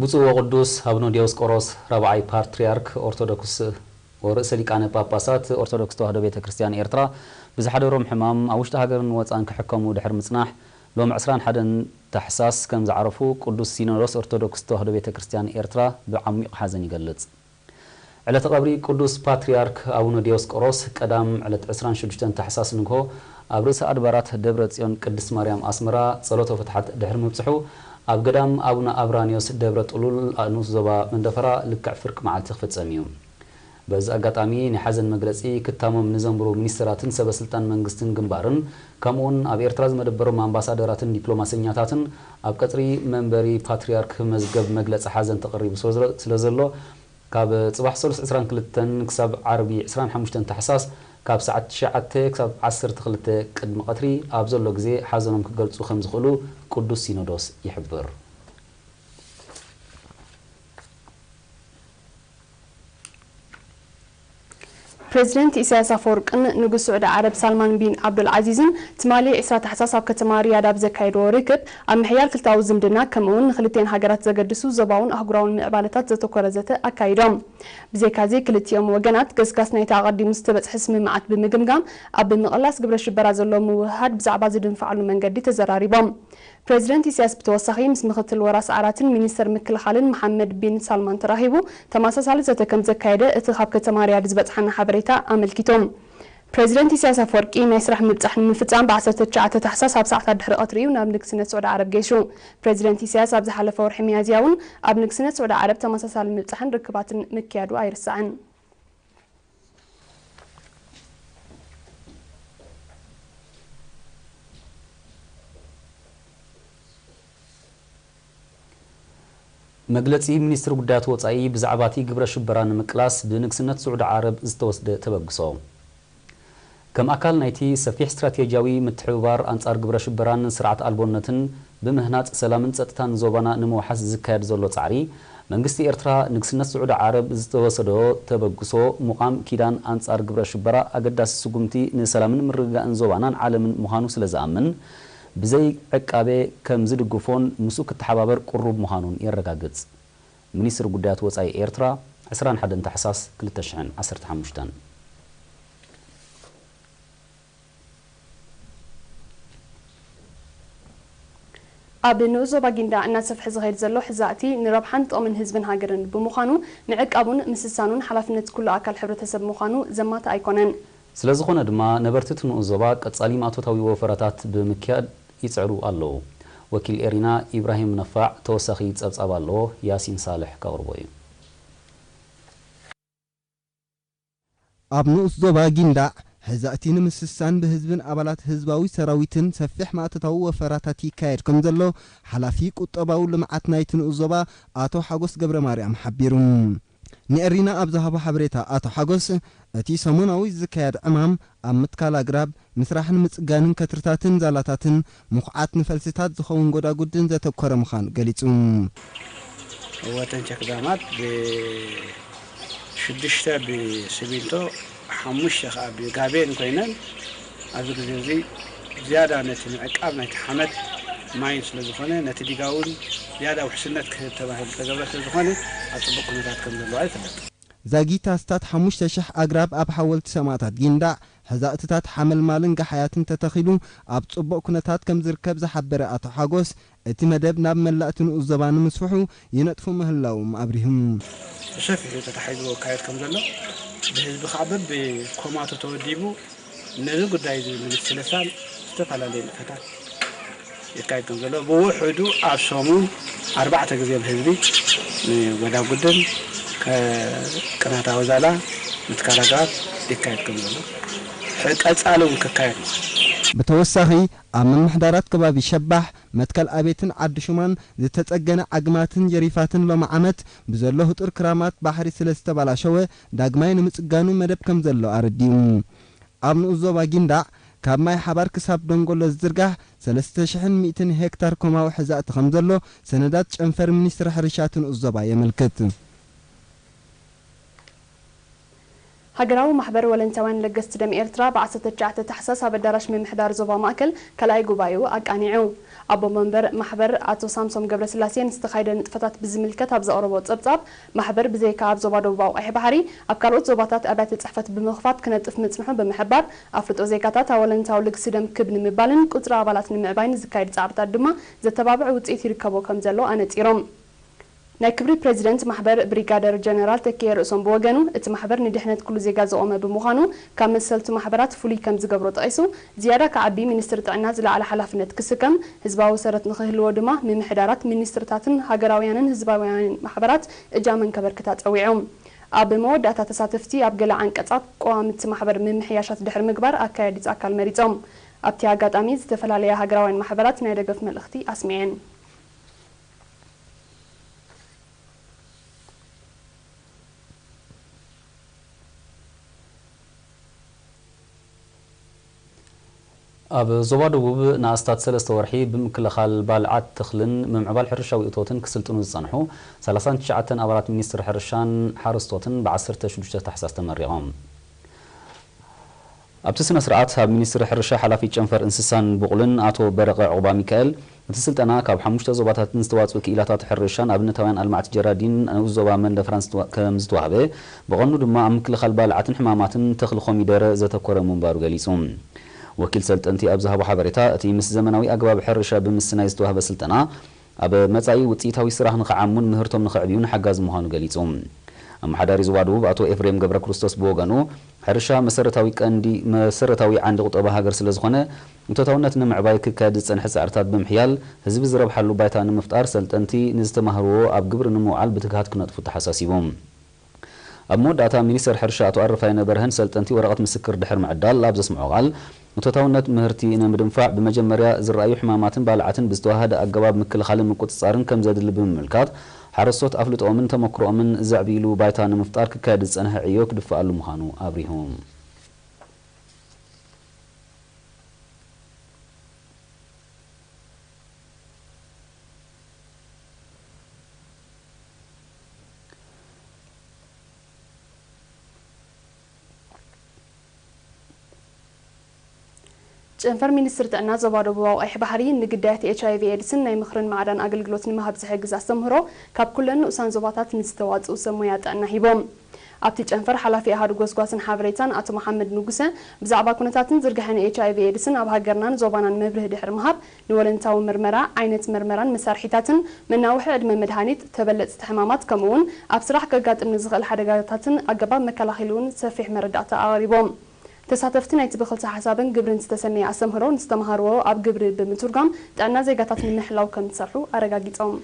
ብፁዕ ወቅዱስ ኣቡነ ዲዮስቆሮስ ራብዓይ ፓትርያርክ ኦርቶዶክስ ወርእሰ ሊቃነ ጳጳሳት ኦርቶዶክስ ተዋሕዶ ቤተ ክርስቲያን ኤርትራ ብዝሓደሮም ሕማም ኣብ ውሽጢ ሃገርን ወፃን ክሕከሙ ድሕሪ ምጽናሕ ሎም ዕስራን ሓደን ታሕሳስ ከም ዝዓረፉ ቅዱስ ሲኖዶስ ኦርቶዶክስ ተዋሕዶ ቤተ ክርስቲያን ኤርትራ ብዓሚቕ ሓዘን ይገልጽ። ዕለተ ቀብሪ ቅዱስ ፓትርያርክ ኣቡነ ዲዮስቆሮስ ቀዳም ዕለት ዕስራን ሽዱሽተን ታሕሳስ ንግሆ ኣብ ርእሰ ኣድባራት ደብረ ጽዮን ቅድስት ማርያም ኣስመራ ጸሎተ ፍትሓት ድሕሪ ምብጽሑ፣ ኣብ ገዳም ኣቡነ ኣብራንዮስ ደብረ ጥሉል ንኡስ ዞባ መንደፈራ ልክዕ ፍርቂ መዓልቲ ክፍጸም እዩ። በዚ ኣጋጣሚ ናይ ሓዘን መግለጺ ክታሞም ንዘንብሩ ሚኒስተራትን ሰበ ስልጣን መንግስትን ግንባርን፣ ከምኡውን ኣብ ኤርትራ ዝመደበሮም ኣምባሳደራትን ዲፕሎማሰኛታትን ኣብ ቀጽሪ መንበሪ ፓትርያርክ መዝገብ መግለጺ ሓዘን ተቐሪቡ ስለ ዘሎ፣ ካብ ጽባሕ ሰሉስ ዕስራን ክልተን ክሳብ ዓርቢ ዕስራን ሓሙሽተን ታሕሳስ ካብ ሰዓት ትሽዓተ ክሳብ ዓሰርተ ክልተ ቅድሚ ቀትሪ ኣብ ዘሎ ግዜ ሓዘኖም ክገልጹ ከም ዝኽእሉ ቅዱስ ሲኖዶስ ይሕብር። ፕሬዚደንት ኢሳያስ ኣፈወርቅን ንጉስ ስዑዲ ዓረብ ሳልማን ቢን ዓብዱል ዓዚዝን ትማሊ ዕስራ ታሕሳስ ኣብ ከተማ ሪያድ ኣብ ዘካየድዎ ርክብ ኣብ ምሕያል ክልታዊ ዝምድና ከምኡውን ንክልቲኤን ሃገራት ዘገድሱ ዞባውን ኣህጉራውን ምዕባለታት ዘተኮረ ዘተ ኣካይዶም። ብዘይካዚ ክልቲኦም ወገናት ገስጋስ ናይቲ ኣቐዲሙ ዝተበጽሐ ስምምዓት ብምግምጋም ኣብ ምቕላስ ግብረ ሽበራ ዘሎ ምውህሃድ ብዛዕባ ዝድንፍዓሉ መንገዲ ተዘራሪቦም። ፕሬዚደንት ኢሳያስ ብተወሳኺ ምስ ምክትል ወራስ ዓራትን ሚኒስተር ምክልኻልን መሓመድ ቢን ሳልማን ተራኺቡ ተመሳሳሊ ዘተ ከም ዘካየደ እቲ ካብ ከተማ ሪያድ ዝበጽሓና ሓበሬታ ኣመልኪቱ። ፕሬዚደንት ኢሳያስ ኣፈወርቂ ናይ ስራሕ ምብጻሕ ንምፍጻም ብ ዓሰርተ ትሽዓተ ታሕሳስ ኣብ ሰዓታት ድሕሪ ቀትሪ እዩ ናብ ንግስነት ስዑዲ ዓረብ ገይሹ። ፕሬዚደንት ኢሳያስ ኣብ ዝሓለፈ ወርሒ ሚያዝያ እውን ኣብ ንግስነት ስዑዲ ዓረብ ተመሳሳሊ ምብጻሕን ርክባትን ምክያዱ ኣይርሳዕን። መግለጺ ሚኒስትሪ ጉዳያት ወጻኢ ብዛዕባ እቲ ግብረ ሽበራ ንምቅላስ ብንግስነት ስዑዲ ዓረብ ዝተወስደ ተበግሶ። ከም ኣካል ናይቲ ሰፊሕ ስትራቴጂያዊ ምትሕብባር ኣንጻር ግብረ ሽበራን ስርዓት ኣልቦነትን ብምህናጽ ሰላምን ጸጥታን ዞባና ንምውሓስ ዝካየድ ዘሎ ጻዕሪ፣ መንግስቲ ኤርትራ ንግስነት ስዑዲ ዓረብ ዝተወሰዶ ተበግሶ ምቋም ኪዳን ኣንጻር ግብረ ሽበራ ኣገዳሲ ስጉምቲ ንሰላምን ምርግጋእን ዞባናን ዓለምን ምዃኑ ስለ ዝኣምን፣ ብዘይ ዕቃበ ከም ዝድግፎን ምስኡ ክተሓባበር ቅሩብ ምዃኑን የረጋግጽ። ሚኒስትሪ ጉዳያት ወጻኢ ኤርትራ፣ ዕስራን ሓደን ታሕሳስ ክልተ ሽሕን ዓሰርተ ሓሙሽተን። ኣብ ንኡስ ዞባ ጊንዳዕ እናሰፍሐ ዝኸይድ ዘሎ ሕዛእቲ ንረብሓን ጥቕምን ህዝብን ሃገርን ብምዃኑ ምዕቃቡን ምስሳኑን ሓላፍነት ኩሉ ኣካል ሕብረተሰብ ምዃኑ ዘማትእ ኣይኮነን። ስለዝኾነ ድማ ነበርቲ እቲ ንኡስ ዞባ ቀጻሊ ማእቶታዊ ወፈራታት ብምክያድ ይጽዕሩ ኣለዉ። ወኪል ኤሪና ኢብራሂም ነፋዕ ተወሳኺ ጸብጻብ ኣለዎ፣ ያሲን ሳልሕ ከቕርቦ እዩ። ኣብ ንኡስ ዞባ ጊንዳዕ ሕዛእቲ ንምስሳን ብህዝብን ኣባላት ህዝባዊ ሰራዊትን ሰፊሕ ማእቶታዊ ወፈራታት ይካየድ ከም ዘሎ ሓላፊ ቁጠባዊ ልምዓት ናይቲ ንኡስ ዞባ ኣቶ ሓጎስ ገብረማርያም ሓቢሩ። ንኤሪና ኣብ ዝሃቦ ሓበሬታ ኣቶ ሓጎስ፣ እቲ ሰሙናዊ ዝካየድ ዕማም ኣብ ምትካል ኣግራብ፣ ምስራሕን ምጽጋንን ከትርታትን ዛላታትን ምኹዓት ንፈልስታት ዝኸውን ጎዳጉድን ዘተኮረ ምዃኑ ገሊጹ። እወ፣ እተን ቸክዳማት ብሽዱሽተ ብሲሚንቶ፣ ሓሙሽተ ከኣ ብጋቤን ኮይነን፣ ኣብዚ ግዜ እዚ ዝያዳ ነቲ ምዕቃብ ናይቲ ሓመድ ማይን ስለ ዝኾነ፣ ነቲ ዲጋ እውን ዝያዳ ውሕስነት ክህብ ተባሂሉ ዝተገብረ ስለ ዝኾነ፣ ኣብ ጽቡቕ ኩነታት ከም ዘለዋ ይፍለጥ። ዛጊት ኣስታት ሓሙሽተ ሽሕ ኣግራብ ኣብ ሓወልቲ ሰማእታት ጊንዳዕ፣ ሕዛእትታት ሓመልማልን ጋሓያትን ተተኺሉ ኣብ ጽቡቕ ኩነታት ከም ዝርከብ ዝሓበረ ኣቶ ሓጎስ፣ እቲ መደብ ናብ መላእ እቲ ንኡስ ዞባ ንምስፍሑ ይነጥፉ ምህላዎም ኣብሪሁ። ብሰፊሑ ተታሒዝዎ ይካየድ ከም ዘሎ፣ ብህዝቢ ከኣ በብኮማቶ ተወዲቡ ነዚ ጉዳይ እዚ ንምስልሳል ዝተፈላለዩ ንጥፈታት ይካየድ ከም ዘሎ፣ ብውሑዱ ኣብ ሰሙን ኣርባዕተ ግዜ ብህዝቢ ንጎዳጉድን ከ-፣ ቅናታዊ ዛላ ምትካል ኣግራብ ይካየድ ከም ዘሎ፣ ሕ-፣ ቀጻሊ እውን ክካየድ ምዃኑ። ብተወሳኺ፣ ኣብ ምምሕዳራት ከባቢ ሸባሕ፣ መትከል ኣቤትን ዓዲ ሹማን ዝተጸገነ ዓግማትን ጀሪፋትን ሎሚ ዓመት ብዘሎ ህጡር ክራማት ባሕሪ ስለ ዝተባላሸወ፣ ዳግማይ ንምጽጋኑ መደብ ከም ዘሎ ኣረዲኡ። ኣብ ንኡስ ዞባ ጊንዳዕ፣ ካብ ማይ ሓባር ክሳብ ደንጎሎ ዝዝርጋሕ ሰለስተ ሽሕን ሚእትን ሄክታር ኮማዊ ሕዛእቲ ከም ዘሎ ሰነዳት ጨንፈር ሚኒስትሪ ሕርሻ እቲ ንኡስ ዞባ የመልክት። ሃገራዊ ማሕበር ወለንታውያን ለገስቲ ደም ኤርትራ ብ ዓሰርተ ትሽዓተ ታሕሳስ ኣብ ኣዳራሽ ምምሕዳር ዞባ ማእከል ካልኣይ ጉባኤኡ ኣቃኒዑ። ኣቦ መንበር ማሕበር ኣቶ ሳምሶም ገብረስላሴ ንዝተኻየደ ንጥፈታት ብዝምልከት ኣብ ዘቕረቦ ጸብጻብ፣ ማሕበር ብዘይካ ኣብ ዞባ ደቡባዊ ቀይሕ ባሕሪ፣ ኣብ ካልኦት ዞባታት ኣብያተ ጽሕፈት ብምኽፋት ክነጥፍ ምጽንሑ ብምሕባር፣ ኣፍልጦ ዜጋታት ኣወለንታዊ ልግሲ ደም ክብ ንምባልን ቁጽሪ ኣባላት ንምዕባይን ዝካየድ ጻዕርታት ድማ ዘተባብዕ ውጽኢት ይርከቦ ከም ዘሎ ኣነጺሮም። ናይ ክብሪ ፕሬዚደንት ማሕበር ብሪጋደር ጀነራል ተኪኤ ርእሶም ብወገኑ፣ እቲ ማሕበር ንድሕነት ኩሉ ዜጋ ዝቖመ ብምዃኑ፣ ካብ መሰልቱ ማሕበራት ፍሉይ ከም ዝገብሮ ጠቒሱ፣ ዝያዳ ክዓቢ ሚኒስትሪ ጥዕና ዝለዓለ ሓላፍነት ክስከም፣ ህዝባዊ ሰረት ንኽህልዎ ድማ ምምሕዳራት፣ ሚኒስትርታትን ሃገራውያንን ህዝባውያንን ማሕበራት እጃመን ከበርክታ ጸዊዑ። ኣብ መወዳእታ ተሳተፍቲ ኣብ ገለ ዓንቀጻት ቀዋምቲ ማሕበር ምምሕያሻት ድሕሪ ምግባር ኣካያዲት ኣካል መሪጾም። ኣብቲ ኣጋጣሚ ዝተፈላለያ ሃገራውያን ማሕበራት ናይ ደገፍ መልእኽቲ ኣስሚዐን። ኣብ ዞባ ደቡብ ንኣስታት ሰለስተ ወርሒ ብምክልኻል ባልዓት ተኽልን ምምዕባል ሕርሻዊ እቶትን ክስልጥኑ ዝጸንሑ ሰላሳን ትሽዓተን ኣባላት ሚኒስትሪ ሕርሻን ሓረስቶትን ብ ዓሰርተ ሽዱሽተ ታሕሳስ ተመሪቖም። ኣብቲ ስነ ስርዓት ኣብ ሚኒስትሪ ሕርሻ ሓላፊ ጨንፈር እንስሳን ብቑልን ኣቶ በረቐ ዑቕባ ሚካኤል፣ እቲ ስልጠና ካብ ሓሙሽተ ዞባታትን ዝተዋጽኡ ክኢላታት ሕርሻን ኣብነታውያን ኣልማዕቲ ጀራዲን ንኡስ ዞባ መንደፍራን ዝተዋ- ከም ዝተዋህበ፣ ብቐንዱ ድማ ኣብ ምክልኻል ባልዓትን ሕማማትን ተኽሊ ኮሚደረ ዘተኮረ ምንባሩ ገሊጹ። ወኪል ሰልጠንቲ ኣብ ዝሃቦ ሓበሬታ፣ እቲ ምስ ዘመናዊ ኣግባብ ሕርሻ ብምስናይ ዝተዋህበ ስልጠና፣ ኣብ መጻኢ ውጽኢታዊ ስራሕ ንኽዓሙን ምህርቶም ንኽዕብዩን ሓጋዚ ምዃኑ ገሊጹ። ኣመሓዳሪ ዞባ ደቡብ ኣቶ ኤፍሬም ገብረ ክርስቶስ ብወገኑ፣ ሕርሻ መሰረታዊ ቀንዲ መሰረታዊ ዓንዲ ቁጠባ ሃገር ስለ ዝኾነ፣ እቶታውነት ንምዕባይ ክካየድ ዝጸንሐ ጻዕርታት ብምሕያል፣ ህዝቢ ዝረብሓሉ ባይታ ንምፍጣር ሰልጠንቲ ንዝተማህርዎ ኣብ ግብሪ ንምውዓል ብትግሃት ክነጥፉ ተሓሳሲቡ። ኣብ መወዳእታ ሚኒስተር ሕርሻ ኣቶ ኣረፋይነ በርሀን ሰልጠንቲ ወረቐት ምስክር ድሕሪ ምዕዳል ኣብ ዘስምዖ ቃል፣ እቶታውነት ምህርቲ ንምድንፋዕ ብመጀመርያ ዝረኣዩ ሕማማትን ባልዓትን ብዝተዋሃደ ኣገባብ ምክልኻልን ምቁጽጻርን ከም ዘድሊ ብምምልካት፣ ሓረስቶት ኣፍልጦኦምን ተመክሮኦምን ዘዕብይሉ ባይታ ንምፍጣር ክካየድ ዝጸንሐ ዕዮ ክድፍኣሉ ምዃኑ ኣብሪሁ። ጨንፈር ሚኒስትሪ ጥዕና ዞባ ደቡባዊ ቀይሕ ባሕሪ ንግዳያት ኤች ኣይ ቪ ኤድስን ናይ ምኽርን ማዕዳን ኣገልግሎት ንምሃብ ዝሕግዝ ኣስተምህሮ ካብ ኩለን ንኡሳን ዞባታት ንዝተዋፅኡ ሰብ ሞያ ጥዕና ሂቦም። ኣብቲ ጨንፈር ሓላፊ ኣሃዱ ጎስጓስን ሓበሬታን ኣቶ መሓመድ ንጉሰ ብዛዕባ ኩነታትን ዝርግሐን ኤች ኣይ ቪ ኤድስን ኣብ ሃገርናን ዞባናን መብርሂ ድሕሪ ምሃብ፣ ንወለንታዊ ምርመራ፣ ዓይነት ምርመራን መሳርሒታትን፣ መናውሒ ዕድመ መድሃኒት፣ ተበለጽቲ ሕማማት፣ ከምኡ እውን ኣብ ስራሕ ከጋጥም ንዝኽእል ሓደጋታትን ኣገባብ መከላኸሊውን ሰፊሕ መረዳእታ ኣቕሪቦም። ተሳተፍቲ ናይቲ ብክልሰ ሓሳብን ግብርን ዝተሰነየ ኣስተምህሮ ንዝተምሃርዎ ኣብ ግብሪ ብምትርጓም ጥዕና ዜጋታት ንምሕላው ከም ዝሰርሑ ኣረጋጊጾም።